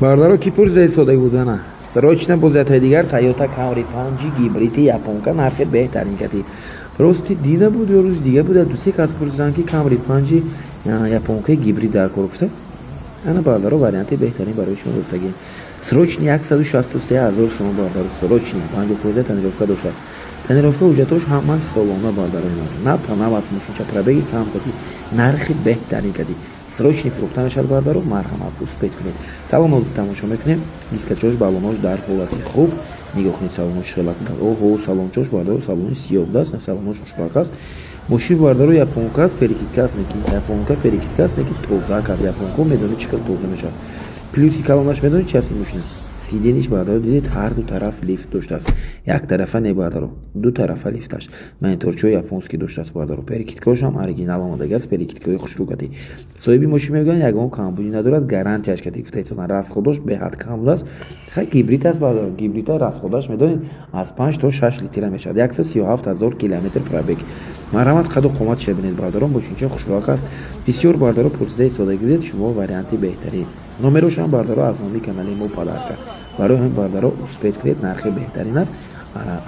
Бародаро, ки пурсидаи содагӣ будана, срочно боз ятаи дигар Тойота Камри панҷи гибриди японка, нархи беҳтарин кати. Рости, дина буд ё рӯзи дига буд, дусе кас пурсиданд, ки Камри панҷи японкаи гибрид дар кор гуфта. Ана, бародаро, варианти беҳтарин барои шумо гуфтагӣ. Срочный 163 000 сомон, бародаро, срочный, 50 фоиза тонировка доштааст. Тонировка, ҳуҷҷатош ҳамаш солона, бародаро, на панав аст мошинча, пробеги кам кати, нархи беҳтарин кати срочный фурӯхта мешавад. Бародаро, марҳамат, успеть кунед. Салон ҳозир тамошо мекунем. Дискачош, баллонош дар ҳолати хуб. Нигоҳ кунед, салонош хела. Оҳо, салончош, бародаро, салони сиёҳ будааст, салонош хушбак аст. Мошин, бародаро, японка аст, перекидка аст, неки японка перекидка аст, неки тозак аст. Японко медонед, чӣ хел тоза мешавад. Плюси калонаш медонед чи аст ин мошина? Сидениш, бародаро, дидед, ҳар ду тараф лифт доштааст, як тарафа не, бародаро, ду тарафа лифташ. Мониторчаҳои японский доштааст, бародаро. Перекидкаошам оригинал омадагиаст, перекидкаҳои хушрӯ кати. Соҳиби мошин мегӯянд, ягон камбудӣ надорад, гарантияш кати гуфта. Расходош беҳад кам будааст. Хай, гибрид аст, бародаро, гибрида расходаш, медонед, аз 5 то 6 литра мешавад. 137 000 километр пробег. Марҳамат, қаду қоматша бинед, бародаро, мошинча хушрӯак аст. Бисёр, бародаро, пурсидаи содагӣ будед шумо, варианти беҳтарин. Номерошам, бародаро, аз номи канали мо подарка. Барои ҳамин, бародаро, успеть кунед, нархи беҳтарин аст.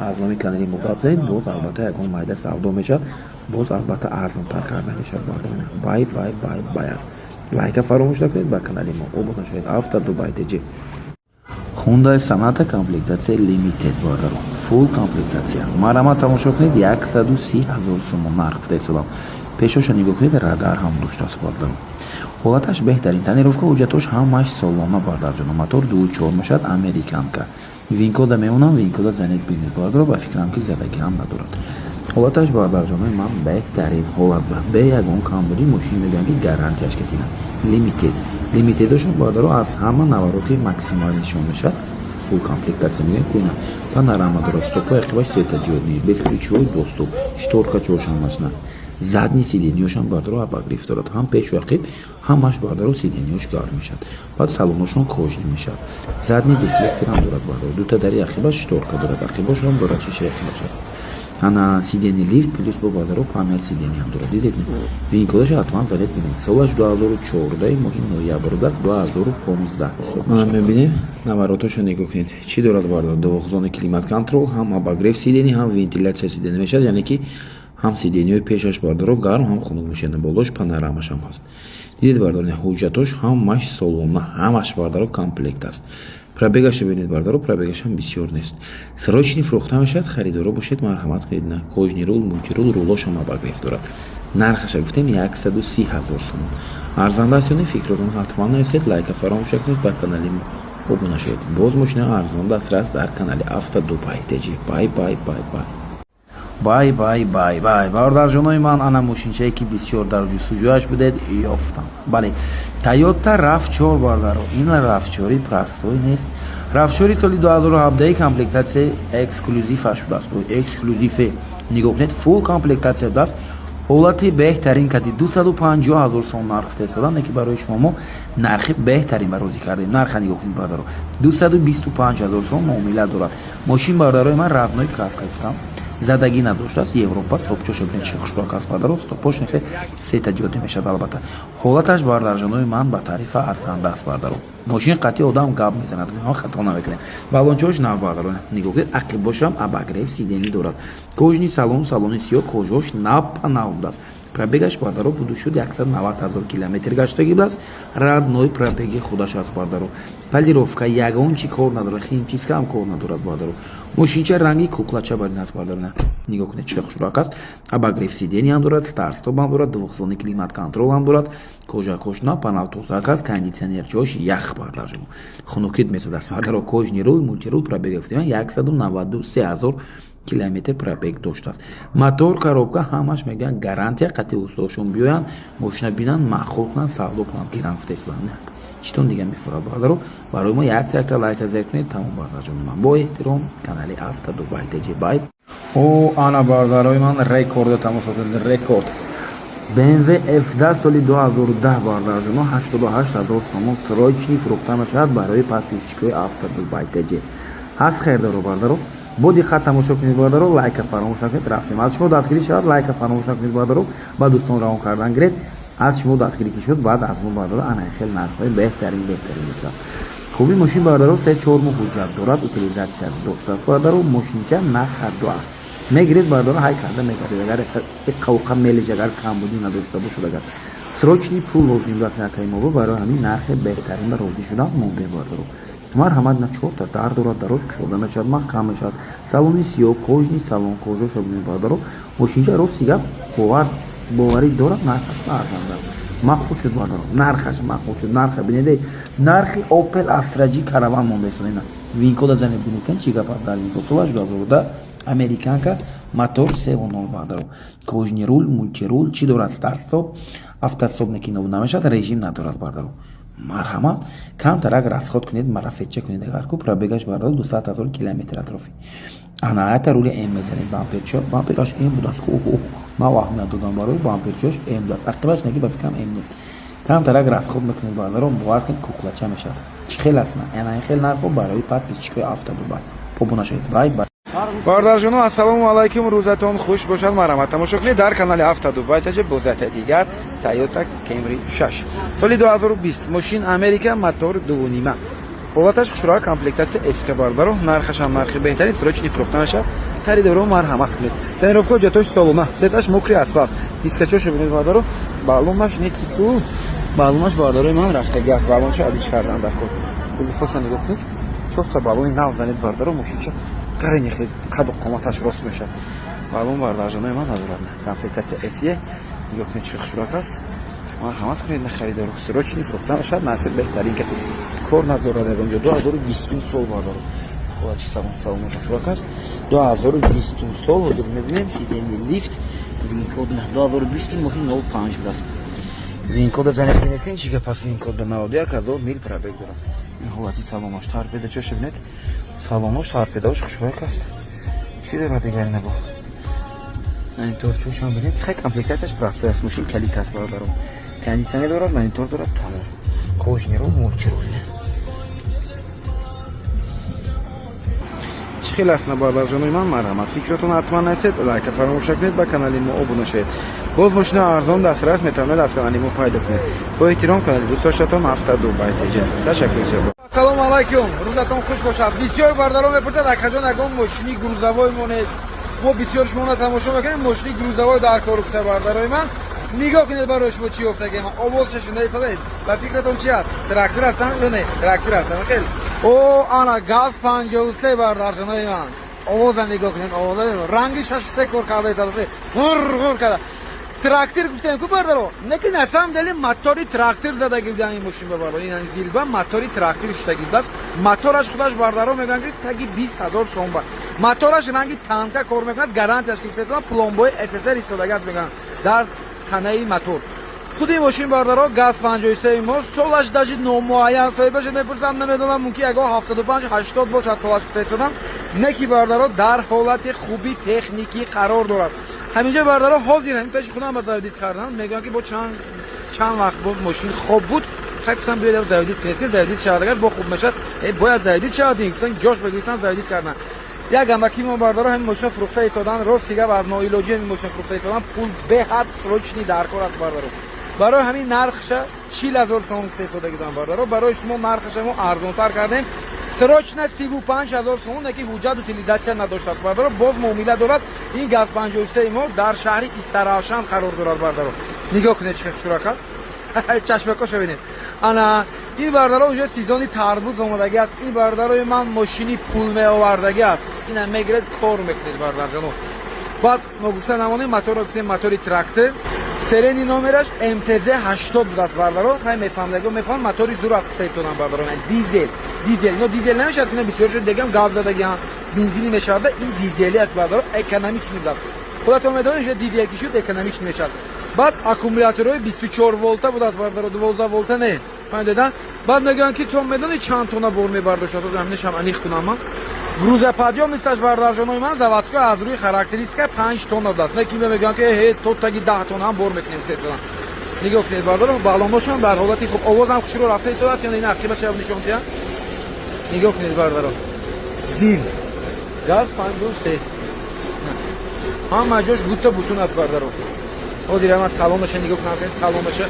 Аз номи канали мо гап занед, боз албатта ягон майда савдо мешавад, боз албатта арзонтар карда мешавад. Бародаро, бай, бай, бай, бай аст. Лайка фаромӯш накунед, ба канали мо обуна шавед. Авто Дубай ТЖ. Хундай Соната, комплектатсия Limited, бародаро, фулл комплектатсия. Марҳамат, тамошо кунед, 130 000 сомон нарх гуфта истодам. Пешоша нигоҳ кунед, радар ҳам доштааст, бародаро. Ҳолаташ беҳтарин, тонировка, ҳуҷҷатош ҳамаш солона, бародарҷоно. Мотор 2,4 мешавад, американка. ВИН-кода мемонам, ВИН-кода занед, бинед, бародаро. Ба фикрам, ки задагӣ ҳам надорад. Ҳолаташ, бародарҷонои ман, беҳтарин ҳолат, ба бе ягон камбудӣ. Мошин мегӯям, ки гарантияш катина. Limited, Limitedошон, бародаро, аз ҳама навороти максималӣ нишон мешавад. Фулл комплектатсия мегӯям куина. Панорама дорад, стопои ақибаш светодиодный, бесключевой доступ, шторка чошам масна. Задний сиденьёшам, бародаро, обогрев дорад, ҳам пешу ақиб, ҳамаш, бародаро, сиденьёш гарм мешавад. Баъд салоношон кожаный мешавад. Задний дефлекторам дорад, бародаро, дута дари ақибаш шторка дорад, ақибошам дорад, шишаи ақибаш аст. Ана, сиденьи лифт, плюс бо, бародаро, память сиденье ҳам дорад. Дидед, ВИН-кодаш ҳатман занед, бинед. Солаш 2014, моҳи ноябр будааст, 2015 ҳисоб. Мебинем, наворотошо нигоҳ кунед, чӣ дорад, бародаро. Двухзонный климат-контроль, ҳам обогрев сиденье, ҳам вентиляция сиденье мешавад, яъне ки ҳам сиденьҳои пешаш, бародаро, гарм, ҳам хунук мешавад. Болош панорамашам ҳаст. Дидед, бародаро, ҳуҷҷатош ҳамаш солона, ҳамаш, бародаро, комплект аст. Пробегаша бинед, бародаро, пробегашам бисёр нест. Срочный фурӯхта мешавад, харидоро бошед, марҳамат кунед. На кожаный рул, мультирул, рулошам обогрев дорад. Нархаша гуфтем, 130 000 сомон. Арзанда аст ё не, фикротон ҳатман нависед, лайка фаромӯш накунед, ба канали мо обуна шавед. Боз мошина арзон дастрас дар канали Авто Дубай ТЖ. Бай, бай, бай, бай, бай, бай, бай, бай. Бародарҷонои ман, ана мошинчае, ки бисёр дар ҷустуҷӯяш будед, ёфтам. Бале, Тойота RAV4, бародаро. Ин RAV4 простой нест. RAV4 соли 2017, комплектатсияи эксклюзиваш будааст. Эксклюзиве, нигоҳ кунед, фулл комплектатсия будааст, ҳолати беҳтарин кади, 250 ҳазор сом нарх гуфта, ки барои шумо мо нархи беҳтарин барозӣ кардем. Нарха нигоҳ кунед, бародаро, 225 ҳазор сом муомила дорад. Мошин, бародарои ман, родной краска гуфтам, задагӣ надоштааст, Европа. Стопчоша бинед, чӣ хушрӯак аст, бародаро, стопош нехе светодиодный мешавад. Албатта, ҳолаташ, бародарҷонои ман, ба таърифа арзанда аст, бародаро. Мошин қатъи одам гап мезанад, хато намекунем. Балончаош нав, бародаро, нигоҳ кунед, ақибошам обогрев сиденье дорад. Кожаный салон, салони сиёҳ, кожаош нав нав будааст. Пробегаш, бардаро, буду шуд 190 ҳазор километр гаштагӣ будааст, родной пробеги худаш аст, бардаро. Полировка, ягон чи кор надорад, химчистка ҳам кор надорад, бардаро. Мошинча ранги куклача барин аст, бардаро. Нигоҳ кунед, чӣ хушрӯак аст. Обогрев сиденье ҳам дорад, старт-стоп ҳам дорад, двухзонный климат контроль ҳам дорад. Кожакош напанав тозак аст, кондитсионер ҷош ях, бардарҷо, хунукит месадааст, бардаро. Кожаный рул, мультирул. Пробег гуфтем, 193 ҳазор километр пробег доштааст. Мотор, коробка, ҳамаш мегӯянд, гарантия. Қатъи устодшон биёянд, мошина бинанд, маъқул кунанд, савдо кунанд, гиранд, гуфта истоданд. Читон дига мефурад, бародаро? Барои мо якта якта лайка зер кунед. Тамом, бародарҷони ман, бо эҳтиром, канали Авто Дубай ТЖ. Бай. О, ана, бародарои ман, рекорда тамошо кунед, рекорд. BMW F10 соли 2010, бародарҷоно, 88 ҳазор сомон срочный фурӯхта мешавад барои подписчикои Авто Дубай ТЖ. Ҳаст хердаро, бародаро, бо диққат тамошо кунед, бародаро, лайка фаромӯш накунед. Рафтем, аз шумо дастгирӣ шавад, лайка фаромӯш накунед, бародаро, ба дӯстон равон кардан гиред. Аз шумо дастгирӣ ки шуд, баъд аз мо бародаро ана хел нархҳои беҳтарин беҳтарин мешавад. Хуби мошин бародаро 3-4 моҳ ҳуҷҷат дорад, утилизация доштааст бародаро, мошинча нахарду аст. Мегиред бародаро, ҳай карда мегардед, агар қавқа мелиш, агар камбудӣ надошта бошад, агар срочный пул лозим даст якаи мо, барои ҳамин нархи беҳтарин ба розӣ шудан мондем бародаро. Марҳамат, на чорта дар дорад, дарош кушода мешавад, маҳкам мешавад. Салони сиёҳ, кожаный салон, кожаша бинед бародаро. Мошинча рости гап бовар боварӣ дорад, нархаш арзанда аст. Мақбул шуд бародаро, нархаш мақбул шуд. Нарха бинеде, нархи Opel Astra G Caravan монда истода. VIN-кода занед, бинед чӣ гап аст дар VIN-код. Солаш 2010, американка, мотор 3,0 бародаро. Кожаный руль, мультируль, чӣ дорад, старт-стоп, автостоп неки нобуд намешавад, режим надорад бародаро. Марҳамат, камтарак расход кунед, марафетча кунед, агар ку пробегаш бародаро 200 ҳазор километр атрофи. Ана ята рули М мезанед, бамперчо, бампераш М будааст, нав аҳамият додам барои бамперчош М будааст, ақибаш неки ба фикрам М нест. Камтарак расход мекунед бародаро, бовар кунед, куклача мешавад. Чӣ хел аст? Ана хел нархҳо барои подписчикои Авто Дубай. Обуна шавед, бай бай. Бародарҷоно, ассалому алайкум, рӯзатон хуш бошад. Марҳамат, тамошо кунед дар канали Авто Дубай таҷа бозата дигар Toyota Camry 6 соли 2020, мошин Америка, мотор 2,5, ҳолаташ хушроа, комплектация SK бародаро, нархашам нархи беҳтарин, срочный фурӯхта мешавад. Харидоро марҳамат кунед. Тонировка ҳуҷҷатош солона, сеташ мокрый асфалт, дискачошо бинед бародаро, баллонаш некику баллонаш бародарои ман рафтаги аст, баллоншо адич кардан дар кор. Кузовоша нигоҳ кунед, чорта баллони нав занед бародаро, мошинча қарини хел қаду қоматаш рост мешавад. Баллон бардарҷонои ман надорад. Комплектация SE, нигоҳ кунед, чӣ хушрак аст. Марҳамат кунед на харидоро, срочный фурӯхта мешавад, нархи беҳтарин ки кор надорад ягонҷо. 2020 сол бародаро, ҳолати салон, салонош хушрак аст. 2020 сол ҳозир мебинем, сиденье лифт, VIN-код 2020 моҳи 05 будааст. VIN-кода занед, бинед ки чӣ гап аст. VIN-кода 91 ҳазор мил пробег дорад. Ин ҳолати салонош, торпедачоша бинед, салонош, торпедаош хушрак аст. Чӣ дорад дигари набо? Мониторчошам бинед, хай комплектацияш простой аст, мошин калит аст бародаро, кондитсионер дорад, монитор дорад, тамом, кожаный руль, мультируль. Чӣ хел аст на бародарҷонои ман? Марҳамат, фикратон ҳатман нависед, лайка фаромӯш накунед, ба канали мо обуна шавед. Боз мошина арзон дастрас метавонед аз канали мо пайдо кунед. Бо эҳтиром, канали дӯстдоштатон Авто Дубай ТЖ. Ташаккур зиёд. Ассалому алайкум, рӯзатон хуш бошад. Бисёр бародарон мепурсад: акаҷон, ягон мошини грузовой монед, мо бисёр шуморо тамошо мекунем, мошини грузовой дар кор уфта. Бародарои ман, нигоҳ кунед, барои шумо чӣ ёфтагем. Овозша шунаисадаед, ба фикратон чи аст? Трактор ҳастам ё не? Трактор ҳастам хел. О, ана ГАЗ 53, бародарҷонои ман, овоза нигоҳ кунед, овоза ранги 63 кор карда истадасе, ғур ғур карда. Трактор гуфтем ку бардаро, неки на самом деле мотори трактор задаги будан ин мошин ба бардаро. Ин зилба мотори трактор шудаги будааст. Мотораш худаш бардаро мегӯянд ки таги 20 000 сом ба мотораш, ранги танка кор мекунад, гарантияш ки пломбои СССР истодаги аст, мегӯянд, дар танаи мотор. Худи мошин бардаро ГАЗ 53 мо, солаш даже номуайян, соҳибаша мепурсам, намедонам, мумкин ягон 75 80 бошад солаш гуфта истодам. Неки бардаро дар ҳолати хуби техникӣ қарор дорад. Ҳаминҷо бардаро ҳозир ҳамин пеши худам ба заводить кардам, мегӯям ки бо чанд чанд вақт боз мошин хоб буд. Хай, гуфтам биёдам заводить кунед, ки заводить шавад, агар бо хуб мешавад, бояд заводить шавад. Гуфтан ҷош багирифтан, заводить кардан. Як амаки мо бардаро ҳамин мошина фурӯхта истодан, рост гап, аз ноилоҷӣ ҳамин мошина фурӯхта истодан, пул беҳад срочный дар кор аст бардаро. Барои ҳамин нархша 40 000 сом гуфта истодагидам бардаро, барои шумо нархаша мо арзонтар кардем, срочно 35 000 сомон, яки ҳуҷҷат, утилизация надоштааст бардаро, боз муомила дорад. Ин ГАЗ 53 мо дар шаҳри Истаравшан қарор дорад бардаро. Нигоҳ кунед, чӣ хушрак аст, чашмакоша бинед. Ана ин бардаро уже сезони тарбуз омадагӣ аст. Ин бардарои ман мошини пул меовардагӣ аст. Ина мегиред, кор мекунед бардарҷоно. Баъд ногуфта намонем, моторро гуфтем, мотори трактор, серийный номераш МТЗ 80 будааст бардаро. Хай, мефаҳмдаго мефаҳмад, мотори зур аст гуфта истодам бардаро. Дизел, дизел, ино дизел намешавад, ки бисёр шуд дегам газ задагиам, бензини мешавад, ин дизели аст бардаро, экономичный будааст. Худатон медонед, уже дизел ки шуд, экономичный мешавад. Баъд аккумуляторҳои 24 волта будааст бардаро, 12 волта не, фаҳмидеда. Баъд мегӯянд, ки то медонӣ чанд тонна бор мебардошт, ҳаминашам аниқ кунам ман. Грузоподъёмносташ бардарҷонои ман заводской аз рӯи характеристика 5 тонна будааст, не ки мегӯянд, ки э то таги 10 тонна ҳам бор мекунем истеҳсолан. Нигоҳ кунед бардаро, балоношам дар ҳолати хуб, овозам хушро рафта истодааст ё ин ақибаша нишон диҳам. Нигоҳ кунед бардаро, ЗИЛ ГАЗ 53, ҳама ҷош гута бутун аст бардаро. Ҳозир ман салонаша нигоҳ кунам, салонаша.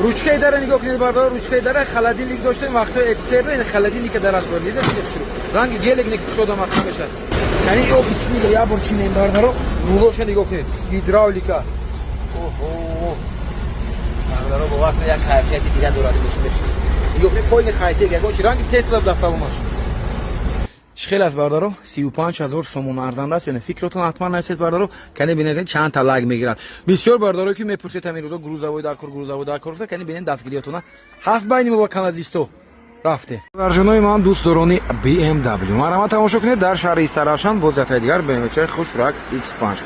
Ручкаи дара нигоҳ кунед, бародар, ручкаи дара холодильник доштем вақтҳои СССР, ин холодильника дараш буд. Дида чӣ ранги гелик не кушода маҳкам мешавад. Кани офис нигоҳ, я бор шинем, бародаро, рулоша нигоҳ кунед. Гидравлика. Оҳо. Бародаро, бовар кунед, як кайфияти дигар дорад мошинаш. Нигоҳ кунед, пойни хайтек, ягон чи ранги Тесла дар салонаш. Чӣ хел аст, бародаро? 35 000 сомон арзанда аст ё не? Фикротон ҳатман нависед, бародаро. Кане бинед, чанд та лайк мегирад. Бисёр бародаро, ки мепурсед, ҳамин рӯзо грузовой дар кор, грузовой дар кор, кане бинед дастгириётона ҳаст байни мо ба каназисто. Рафтем. Бародарони ман, дӯстдорони BMW, марҳамат, тамошо кунед, дар шаҳри Истаравшан боз яктаи дигар BMW хушрак X5,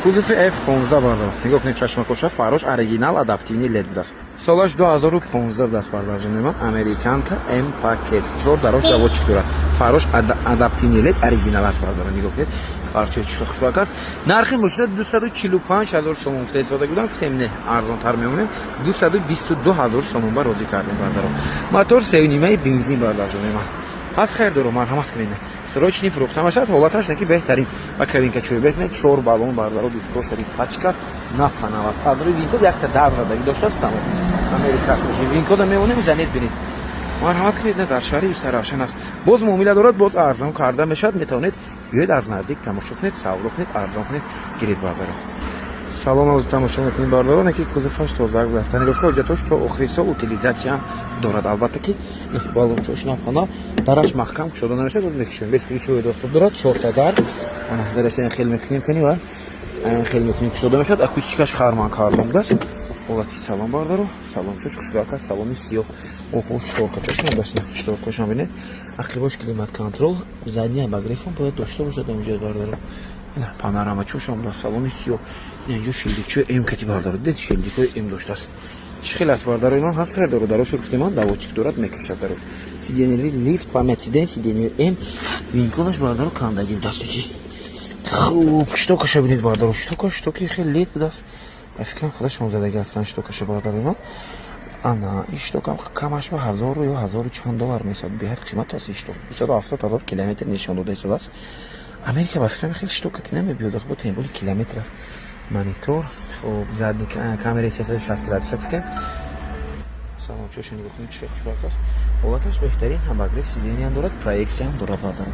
кузови F15. Бародаро, нигоҳ кунед, чашмакоша, фарош оригинал, адаптивный LED будааст. Солаш 2015 будааст, бародарҷони ман. Американка М пакет, чор дарош доводчик дорад, фарош адаптивный LED оригинал аст. Бародаро, нигоҳ кунед, фарчо чӣ хушрак аст. Нархи мошина 245 ҳазор сомон гуфта истода будам, гуфтем не, арзонтар мемонем, 222 ҳазор сомон ба розӣ кардем, бародаро. Мотор сеюнимаи бензин, бародарҷони ман, ҳаст. Хайр доро, марҳамат кунед, срочный фурӯхта мешавад. Ҳолаташ неки беҳтарин ва кабинка чӯй бекунед, чор баллон, бародаро, дискош кади пачка на панав аст. Аз рӯи VIN код якта дар задагӣ доштааст, тамом. Америка аст. VIN код а мемонем, занед, бинед. Марҳамат кунед, на дар шаҳри Истаравшан аст. Боз муомила дорад, боз арзон карда мешавад. Метавонед биёед, аз наздик тамошо кунед, савдо кунед, арзон кунед, гиред, бародаро. Салон оз тамошо мекунед, бародарон, ки кузоваш тозак будааст. Тонировка ҳуҷҷатош то охири сол, утилизатсияам дорад. Албатта ки балончош напана, дараш маҳкам кушода намешавад, оз мекушем. Бесключевой доступ дорад, чорта дар. Ана дараш хел мекунем, кани ва хел мекунем, кушода мешавад. Акустикаш Харман Кардон будааст. Ҳолати салон, бародаро, салончош хушрак аст, салони сиёҳ. Оҳо, шторкачошам даст, шторкашам бинед. Ақибош климат контроль, задний обогрев ам бояд дошта бошад инҷо, бародаро. Панорама чошам даст, салони сиёҳ. Инҷо шилдикчои М кати, бародаро, дидед, шилдикҳои М доштааст. Чӣ хел аст, бародарои ман? Ҳаст, дору дарошо гуфтем ман, доводчик дорад, мекашад дарош. Сиденье лифт, память сидень, сиденье М, VIN код аш, бародаро, кандагӣ будааст ки. Хуб, штокаша бинед, бародаро, штока, штоки хеле лет будааст. Ба фикрам, худашон задагӣ ҳастанд штокаша, бародарои ман. Ана ин штокам камаш ба ҳазору ё ҳазору чанд доллар месад. Беҳад қимат аст ин шток. 270 000 километр нишон дода истодааст. Америка, ба фикрам, хеле штокати намебиёд, бо тем более километр аст. Монитор, хуб, задний камераи 360 градуса гуфтем. Салончоша нигоҳ кунед, чӣ хушрак аст. Ҳолаташ беҳтарин, обогрев сиденья дорад, проекция ам дорад, бародарон.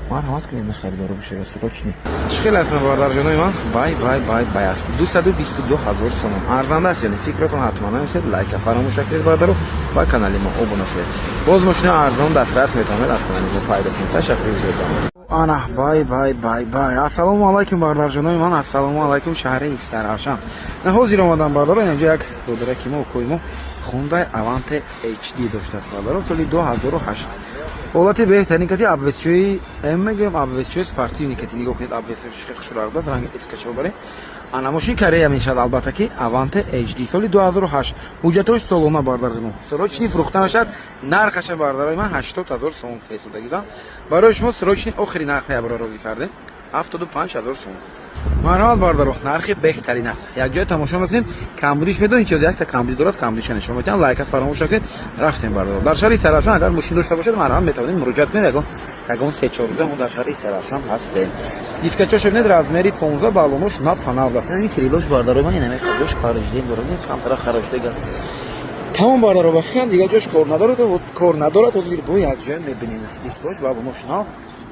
Марҳамат кунед, на харидоро бошед, срочный. Чӣ хел аст, бародарҷонои ман? Бай, бай, бай, бай аст. 222 ҳазор сомон арзанда аст ё не? Фикротон ҳатман нависед, лайка фаромӯш накунед, бародаро, ба канали мо обуна шавед. Боз мошина арзон дастрас метавонед аз канали мо пайдо кунед. Ташаккури зиёд. Ана бай, бай, бай, бай. Ассалому алайкум, бародарҷонои ман, ассалому алайкум, шаҳри Истаравшан. На ҳозир омадам, бародаро, инҷо як додараки мо, укои мо Хундай Аванте HD доштааст, бародаро, соли 2008. Ҳолати беҳтарин кати, обвесчои М мегӯям, обвесчои спортивный кати. Нигоҳ кунед, обвесчои хушрак будааст, ранги эскачо баре. Ана мошин Корея мешавад, албатта ки Аванте HD соли 2008, ҳуҷҷатҳои солона, бародари мо. Срочный фурӯхта мешавад. Нархаша, бародарои ман, 80 ҳазор сомон фиристодагидам барои шумо. Срочный охири нарх ябро розӣ кардем, 75 ҳазор сомон. Марҳамат, бародаро, нархи беҳтарин аст. Якҷоя тамошо мекунем, камбудиш медонед чиз, якта камбудӣ дорад, камбудиша нишон медиҳам. Лайка фаромӯш накунед. Рафтем, бародаро. Дар шаҳри Истаравшан агар мошин дошта бошед, марҳамат, метавонед муроҷиат кунед. Ягон 3-4 рӯза мо дар шаҳри Истаравшан ҳастем. Дискачош бинед, размери 15, баллонош на панав аст. Ин крыло ш, бародарои ман, инаме хадош париждин дорад, камтара хароштег аст. Тамом, бародаро, ба фикрам, дигар ҷош кор надорад, кор надорад. Ҳозир бо якҷоя мебинем. Дискош, баллонош нав.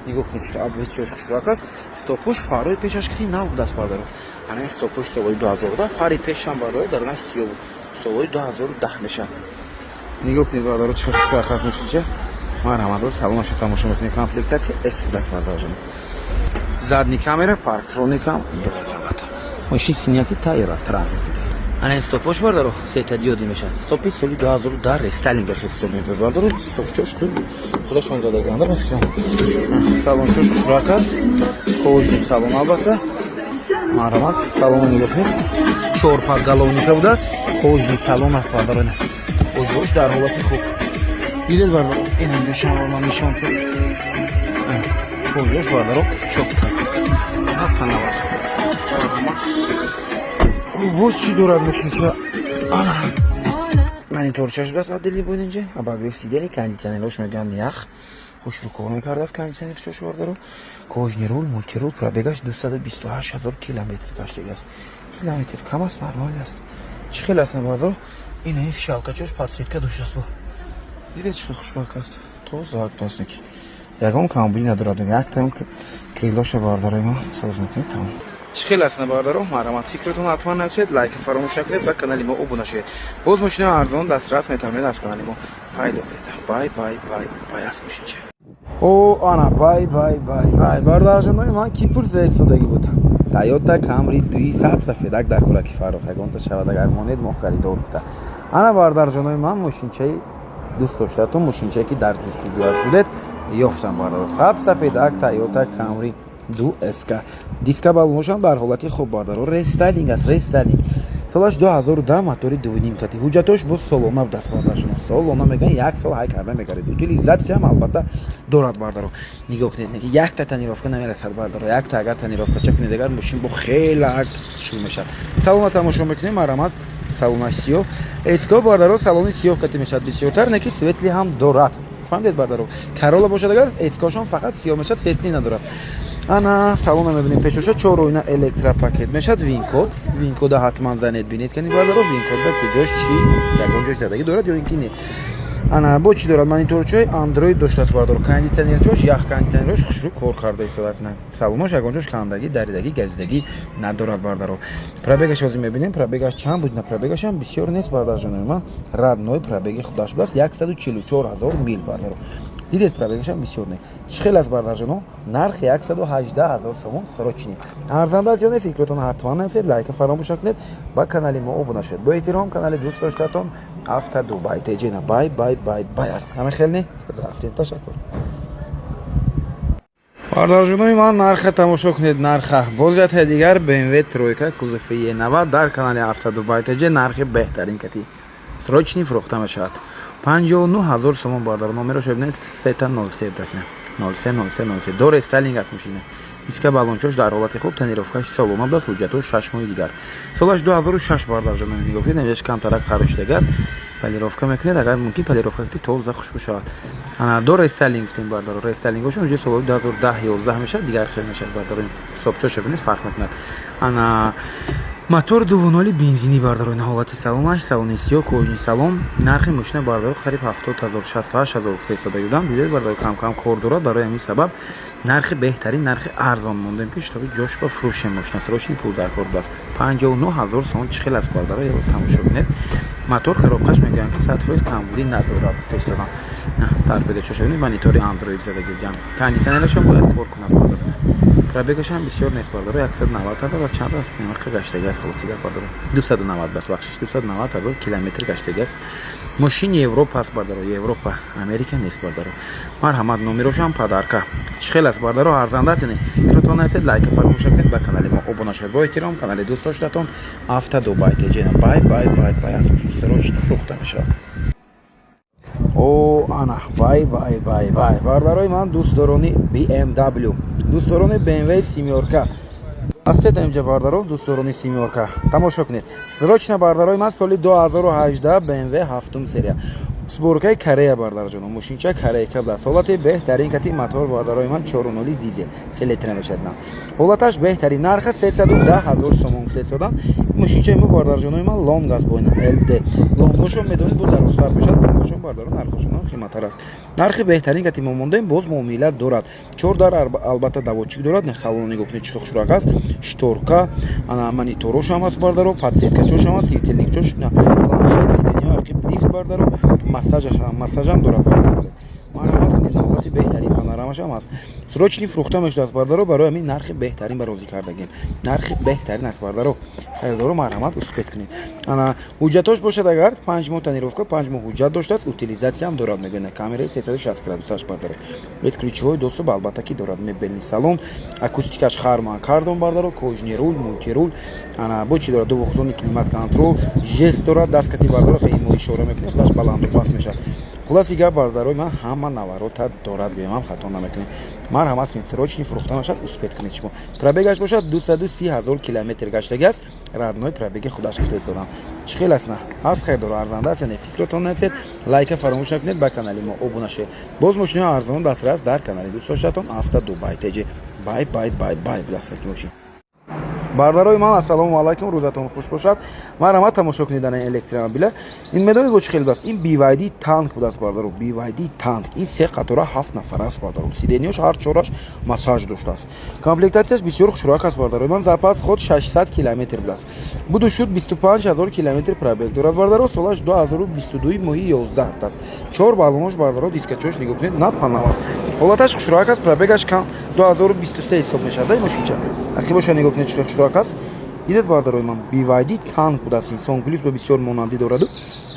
Нигоҳ кунед, чӣ обвесчош хушрак аст. Стопош, фарои пешаш ки нав будааст, бародаро. Ана стопош солҳои 2010, фари пешам, бародаро, дарунаш сиёҳ буд, солҳои 2010 мешавад. Нигоҳ кунед, бародаро, чӣ хушрак аст мошинча. Марҳамат, салонаша тамошо мекунед. Комплектация S будааст, бародарҷон. Задний камера, парктроник ам дорад, албатта. Мошин синяти тайёр аст, транзит. Ана ин стопош, бародаро, светодиодный мешавад. Стопи соли 2010, рестайлинг бахе стоп мебарад, бародаро. Стопчош худашон задаганда, ба фикрам. Салончош хушрак аст, кожаный салон, албатта. Марҳамат, салонро нигоҳ кунед, чор подголовника будааст, кожаный салон аст, бародаро. Кожаош дар ҳолати хуб, дидед, бародаро. Ин инҷо шамол ман нишон кожаош, бародаро, чётко аст, панав аст. Хуб, боз чӣ дорад мошинча? Ана мониторчаш будааст, отдельный буд инҷа, обогрев сиденья, кондитсионерош мегӯянд, ях хушрӯ кор мекардааст кондитсионерчош, бародаро. Кожаный руль, мультируль, пробегаш 228 000 километр гаштагааст. Километр кам аст, нормал аст. Чӣ хел аст, бародар? Ин фишалкачош подсветка доштааст. Бо дидед, чӣ хел хушбак аст, тоза аст, ки ягон камбудӣ надорад. Яктам крылоша, бародарои ман, соз мекунед, тамом. Чӣ хел аст, бародаро? Марҳамат, фикратон ҳатман нависед, лайка фаромӯш накунед, ба канали мо обуна шавед. Боз мошинаи арзон дастрас метавонед аз канали мо пайдо кунед. Бай, бай, бай, бай аст мошинча. О, ана, бай, бай, бай, бай, бародарҷонои ман, ки пурсида истодагӣ буд? Тойота Камри дуи саб сафедак дар кӯраки Фаррух ягонта шавад, агар монед, мо харидор гуфта. Ана, бародарҷонои ман, мошинчаи дӯст доштатон, мошинчае ки дар ҷустуҷӯяш будед, ёфтам, бародар. Саб сафедак Тойота Камри ду СК, диска, балоношам дар ҳолати хуб, бардаро, рестайлинг аст, рестайлинг. Солаш 2010, мотори дувним кати, ҳуҷҷатош боз солона даст, бардар шумо, солона мегӯян, як сол ҳай карда мегаред. Утилизатсиям албатта дорад, бардаро. Нигоҳ кунед, якта тонировка намерасад, бардаро. Якта агар тонировка ча кунед, агар мошин бо хеле шур мешавад. Салона тамошо мекунем, марҳамат. Салонаш сиёҳ СК, бардаро, салони сиёҳ кати мешавад бисёртар, не ки светлый ҳам дорад, фаҳмидед, бардаро? Карола бошад агар, СКшон фақат сиёҳ мешавад, светлый надорад. Ана, салона мебинем, пешоша чор оина, электропакет мешавад, винкод. Винкода ҳатман занед, бинед кани, бардаро, винкод ба куҷош, чи ягон ҷош задагӣ дорад ё ин ки не. Ана, бо чӣ дорад? Мониторчои Андроид доштааст, бардаро, кондитсионерчош, ях кондитсионерош хушрӯ кор карда истодааст. Салонош ягон ҷош кандагӣ, даридагӣ, газидагӣ надорад, бардаро. Пробегаш ҳозир мебинем, пробегаш чанд буд? На, пробегашам бисёр нест, бардарҷонои ман, родной пробеги худаш будааст, 144 000 мил, бардаро. Дидед, пробегашам бисёр не. Чӣ хел аст, бардарҷоно? Нарх 118 000 сомон, срочный. Арзанда аст ё не? Фикротон ҳатман нависед, лайка фаромӯш накунед, ба канали мо обуна шавед. Бо эҳтиром, канали дӯст доштатон Авто Дубай Теҷена. Бай, бай, бай, бай аст. Ҳама хел не, рафтем, ташаккур. Бардарҷонои ман, нарха тамошо кунед, нарха. Боз ятаи дигар BMW тройка кузови Е90 дар канали Авто Дубай Теҷе, нархи беҳтарин кати срочный фурӯхта мешавад. 59 000 сомон, бардар. Номеро бинед, сета нол се даст, нол се, нол се, нол се. До рестайлинг аст мошина, диска, балончош дар ҳолати хуб, тонировкаш солона будааст, ҳуҷҷатҳо 6 моҳи дигар. Солаш 2006, бардарҷоно. Нигоҳ кунед, инҷаш камтарак харошидага аст, полировка мекунед, агар мумкин, полировка кунед, тоза хушбӯ шавад. Ана, до рестайлинг гуфтем, бардаро. Рестайлингошон уже солҳои 2010, 11 мешавад, дигар хел мешавад, бардаро. Ҳисобчоша бинед, фарқ мекунад. Ана, мотор дувуноли бензинӣ, бардаро. Ина ҳолати салонаш, салони сиёҳ, кожаный салон. Нархи мошина, бардаро, қариб 70 000, 68 000 гуфта истода будам. Дидед, бардаро, кам кам кор дорад, барои ҳамин сабаб нархи беҳтарин, нархи арзон мондем, ки шитоби ҷош ба фурӯшем мошина. Срочный, пул дар кор будааст. 59 000 сомон. Чӣ хел аст, бардаро? Тамошо кунед. Мотор, коробкаш мегӯям, ки 100% камбудӣ надорад, гуфта истодам. Торпедачоша бинед, монитори Андроид задагӣ будям, кондитсионерашам бояд кор кунад, бардаро. Пробегашам бисёр нест, бардаро, 190 000 аз чанд аст, немақа гаштагӣ аст. Хулоси гап, бардаро, 290 бас, бахшиш, 290 000 километр гаштагӣ аст. Мошини Европа аст, бардаро, Европа, Америка нест, бардаро. Марҳамат, номерошам подарка. Чӣ хел аст, бардаро? Арзанда аст? Фикротон нависед, лайка фаромӯш накунед, ба канали мо обуна шавед. Бо эҳтиром, канали дӯст доштатон Авто Дубай Теҷена. Бай, бай, бай, бай аст, срочно фурӯхта мешавад. О, ана, бай, бай, бай, бай, бардарои ман, дӯстдорони BMW, дӯстдорони BMW семёрка ҳастед инҷа, бардаро, дӯстдорони семёрка, тамошо кунед. Срочно, бардарои ман, соли 2018, BMW ҳафтум серия, сборкаи Корея, бардарҷоно, мошинча корейка будааст. Ҳолати беҳтарин кати, мотор, бардарои ман, чору ноли дизел, се литра мешавад. На, ҳолаташ беҳтарин, нарха 310 000 сомон гуфтесодан. Мошинчаи мо, бардарҷонои ман, лонг аст, бо ина ЛД. Лонгошон, медонед, бо дарозтар мешавад. Лонгошон, бардаро, нархошон қиматтар аст. Нархи беҳтарин кати мо мондем, боз муомила дорад. Чор дар, албатта, доводчик дорад. Салон нигоҳ кунед, чӣ хушрак аст, шторка, ана, мониторошам аст, бардаро, подсветкачошам аст, светильникчош, планшет, сиденья, лифт, бардаро, массажам дорад. Марҳамат кунед, ҳолати беҳтарин, панорамашам аст. Срочный фурӯхта мешудааст, бардаро, барои ҳамин нархи беҳтарин ба розӣ кардагем. Нархи беҳтарин аст, бардаро. Харидоро, марҳамат, успеть кунед. Ана, ҳуҷҷатош бошад агар, 5 моҳ тонировка, 5 моҳ ҳуҷҷат доштааст, утилизатсиям дорад, мегӯяд, камераи 360 градусаш, бардаро, бесключевой доступ албатта ки дорад. Мебельный салон, акустикаш Харман Кардон, бардаро, кожаный руль, мультируль. Ана, бо чӣ дорад? Двухзонный климат контроль, жест дорад, дасткати, бардаро, хеле ишора мекунед, худаш баланду паст мешавад. Хулоси гап, бародарои ман, ҳама наворота дорад, гӯям ҳам хато намекунем. Марҳамат кунед, срочный фурӯхта мешавад, успеть кунед шумо. Пробегаш бошад, 230 000 километр гаштагӣ аст, родной пробеги худаш гуфта истодам. Чӣ хел аст? На, ҳаст харидоро? Арзанда аст? Яъне фикротон нависед, лайка фаромӯш накунед, ба канали мо обуна шавед. Боз мошинои арзон дастрас дар канали дӯстдоштатон Авто Дубай Теҷи. Бай, бай, бай, бай, дастаки мошин. Бародарои ман, ассалому алайкум, рӯзатон хуш бошад. Марҳамат, тамошо кунед ана электромобила. Ин медонед, бо чӣ хел будааст? Ин BYD Tank будааст, бародаро. BYD Tank. Ин се қатора ҳафт нафар аст, бародаро. Сиденья ш ҳар чораш массаж доштааст. Комплектация ш бисёр хушрӯяк аст, бародаро. Ман запас ход 600 километр будааст. Буду шуд 25 ҳазор километр пробег дорад, бародаро. Солаш 2022, моҳи 11 аст. Чор баллонош, бародаро, дискачош нигоҳ кунед, на панав аст. Ҳолаташ хушрӯяк аст, пробег аш кам, 2023 ҳисоб мешавад мошинча. Ақибоша нигоҳ кунед, чӣ хушрӯяк аст. Дидед, бародарои ман, BYD Tank будааст. Ин Song Plus ба бисёр монандӣ дораду.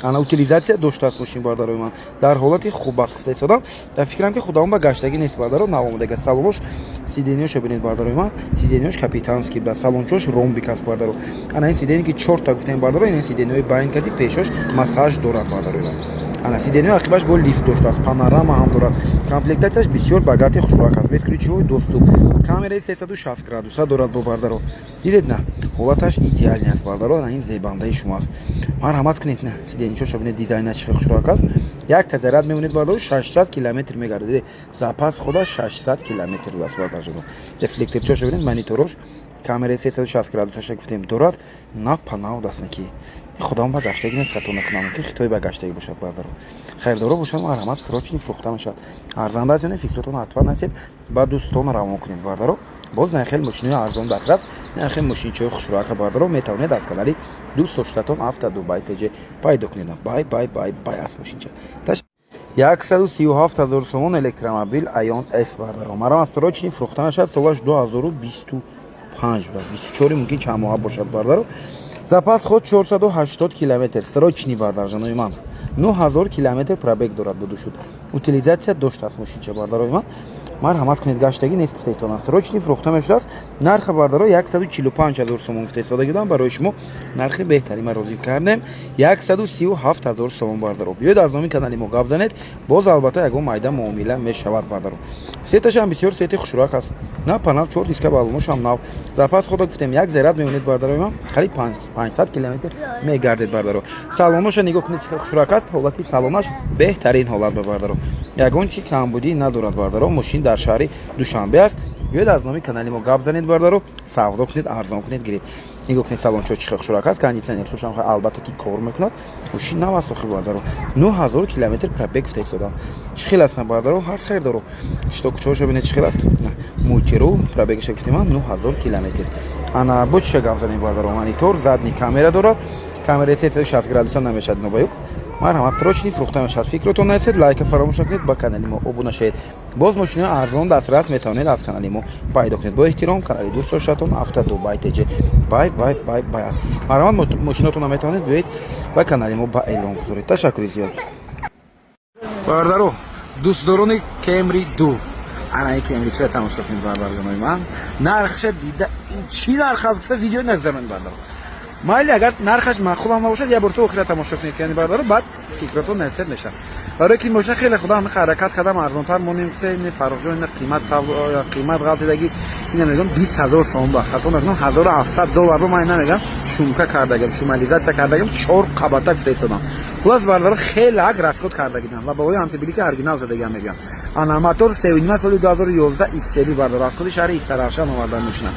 Ана утилизация доштааст мошин, бародарои ман. Дар ҳолати хуб аст, гуфта истодам. Дар фикрам, ки худованд ба гаштагӣ нест, бародаро, навомадага. Салонош, сиденья ша бинед, бародарои ман. Сиденья ш капитанский будааст. Салончош ромбик аст, бародаро. Ана ин сиденья, ки чорта гуфтем, бародаро, ин сиденья ҳои байн кади пешош массаж дорад, бародарои ман. Ана сиденья ҳои ақибаш бо лифт доштааст, панорама ҳам дорад. Комплектация ш бисёр богатый, хушрӯяк аст. Бесключевой доступ, камераи 360 градуса дорад бо, бардаро. Дидед на, ҳолаташ идеальный аст, бардаро. Ана ин зебандаи шумо аст. Марҳамат кунед, на сиденья чоша бинед, дизайна чӣ хушрӯяк аст. Як тазаряд мемонед, бардаро, 600 километр мегардад. Запас хода 600 километр аст, бардарҷоно. Дефлектор чоша бинед, мониторош, камераи 360 градусаша гуфтем дорад, на панав дастна, ки худам ба гаштагӣ нест, хато накунам, ки хитой ба гаштагӣ бошад, бардаро. Хайрдоро бошад, марҳамат, срочный фурӯхта мешавад. Арзанда аст ё не, фикротон ҳатман насед, ба дӯстон равон кунед, бардаро. Боз нахел мошинои арзон дастрас, нахел мошинчаҳои хушрӯяка, бардаро, метавонед аз канали дӯст доштатон Авто Дубай ТЖ пайдо кунед. Бай, бай, бай, бай аст мошинча. 137 ҳазор сомон электромобил Aion S, бардаро. Марҳамат, срочный фурӯхта мешавад. Солаш 2025 будааст, 24 мумкин чанд моҳа бошад, бардаро. Запас ход 480 километр, срочный, бардарҷанои ман. 9000 километр пробег дорад, буду шуд утилизация доштааст мошинча, бардарои ман. Марҳамат кунед, гаштагӣ нест, гуфта истодам. Срочный фурӯхта мешудааст. Нарха, бардаро, 145 ҳазор сомон гуфта истода будам. Барои шумо нархи беҳтарин ма розӣ кардем, 137 ҳазор сомон, бардаро. Биёед, аз номи канали мо гап занед, боз албатта ягон майда муомила мешавад, бардаро. Цвет ашам бисёр цвет и хушрӯяк аст, на панав, чор диска баллоношам нав. Запас хода гуфтем, як заряд мемонед, бардарои ман, қариб 500 километр мегардед, бардаро. Салоноша нигоҳ кунед, чӣ хушрӯяк аст. Ҳолати салонаш беҳтарин ҳолат ба, бардаро, ягон чи камбудӣ надорад, бардаро. Мошин дар шаҳри Душанбе аст. Биёед, аз номи канали мо гап занед, бардаро, савдо кунед, арзон кунед, гиред. Нигоҳ кунед, салончо чӣ хушрӯяк аст. Кондитсионершошам албатта ки кор мекунад. Мошин нав аст охи, бардаро. 9000 километр пробег гуфта истодам. Чӣ хел аст, бардаро? Ҳаст хелдоро. Штокчоша бинед, чӣ хел аст. Мультирул, пробег аша гуфтем, 9000 километр. Ана бо чиша гап занем, бардаро? Монитор, задний камера дорад, камераи 360 градуса намешад нобаюк. Марҳамат, срочный фурӯхта мешавад. Фикротон нарасед, лайка фаромӯш накунед, ба канали мо обуна шавед. Боз мошинои арзон дастрас метавонед аз канали мо пайдо кунед. Бо эҳтиром, канали дӯст доштатон Авто Дубай ТЖ. Бай, бай, бай, бай аст. Марҳамат, мошинотонро метавонед биёед, ба канали мо ба эълон гузоред. Ташаккури зиёд. Бародаро, дӯстдорони Кемри ду, ана ин Кемри чиро тамошо кунед, бародарони ман. Нархша дида, ин чӣ нарх аст гуфта, видео нагзаронед, бародаро. Майли, агар нархаш маъқулам набошад, як бор то охира тамошо кунед, яъне, бародаро, баъд фикротон насиб мешавад. Барои ки мошина хеле худо ҳами ҳаракат кардам, арзонтар монем, гуфта, ин Фаррухҷон, ина қимат, қимат ғалтидаги. Ина мегӯям, 20 000 сомон ба хато накунам, 1700 доллар бо ман ина мегӯям, шумка кардагам, шумализация кардагам, чор қабата гуфта истодам. Хулас, бародаро, хеле ак расход кардагидам ва баҳои антиблики оригинал задагиам мегӯям. Ана мотор севнима, соли 2011, XL, бародаро, аз худи шаҳри Истаравшан овардан мошина.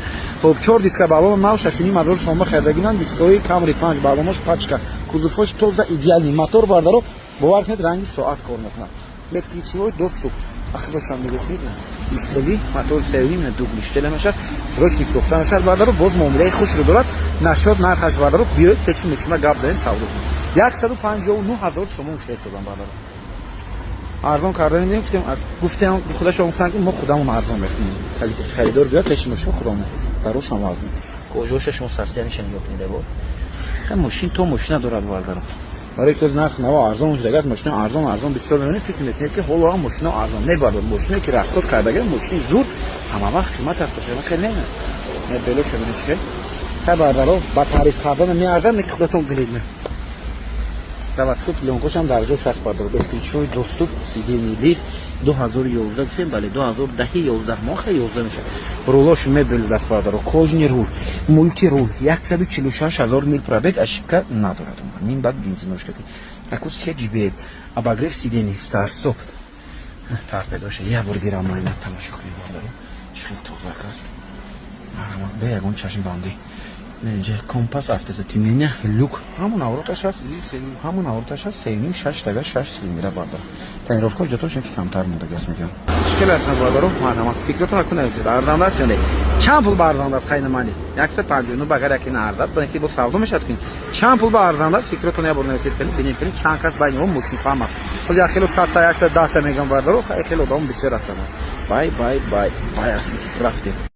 Хоб, чор диска баллон нав, 6,5 ҳазор сомон харидагинам. Дискаҳои Камри панҷ, баллонош пачка, кузовош тоза, идеальный. Мотор, бародаро, бовар кунед, ранги соат кор мекунад. Бесключевой доступ, ақибашам нигоҳ кунед. XL, мотор севним, дуглиштела мешавад. Срочный фурӯхта мешавад, бародаро. Боз муомилаи хушро дорад. Нашод нархаш, бародаро, биёед, пеши мошина гап занед, савдо кунед. 159 000 сомон гуфта истодам, бародаро. Арзон карда медем, гуфтем, гуфтем, худашон гуфтанд, ки мо худамон арзон мекунем. Харидор биёд пеши мошин, худамон дарошам вазн. Кожоша шумо состояние ша нигоҳ кунед, бо. Мошин то мошина дорад, бародаро. Барои ки нарх наво арзон шудагааст, мошина арзон арзон бисёр мебинед, фикр мекунед, ки ҳоло ҳам мошина арзон мебардор. Мошине ки расход кардага, мошини зуд ҳама вақт қимат аст. Хеле не, белоша бинед, чӣ хай, бародаро, ба таъриф кардан меарзад, не ки худатон бинед. Заводской плёнка шам дар ҷош аст, бародаро. Бесключевой доступ, сиденье лифт, 2011 гуфтем, бале, 2010, 11 моҳ, 11 мешавад. Рулош мебел даст, бародаро, кожаный руль, мультируль, 146 ҳазор мил пробег, ошибка надорад. Ним бак бензиношка, акустика JBL, обогрев сидений, старт-стоп, торпедоша як бор гирам, майна тамошо кунед, бародаро, чӣ хел тозак аст. Марҳамат, бе ягон чашмбандӣ. Инҷа компас, автозатемнение, люк, ҳамон авороташ аст, ҳамон авороташ аст. Сеюним шаш тага, шаш цилиндра, бардар. Тонировка ҳуҷҷатош ки камтар мондаги аст, мегӯям. Чӣ аст, бародаро? Марҳамат, фикротон акун нависед. Арзанда аст ё не? Чанд пул ба арзанда аст? Хайна мани 159 ба агар яке на арзад, ба ки бо савдо мешавад кун. Чанд пул ба арзанда аст? Фикротон як бор нависед. Хеле бинед, кунед, чанд кас байни мо мошинфаҳм аст. Ҳози як хело 100-та, 110-та мегӯям, бародаро. Хеле одам бисёр ҳастанд. Бай, бай, бай, бай аст, рафтем.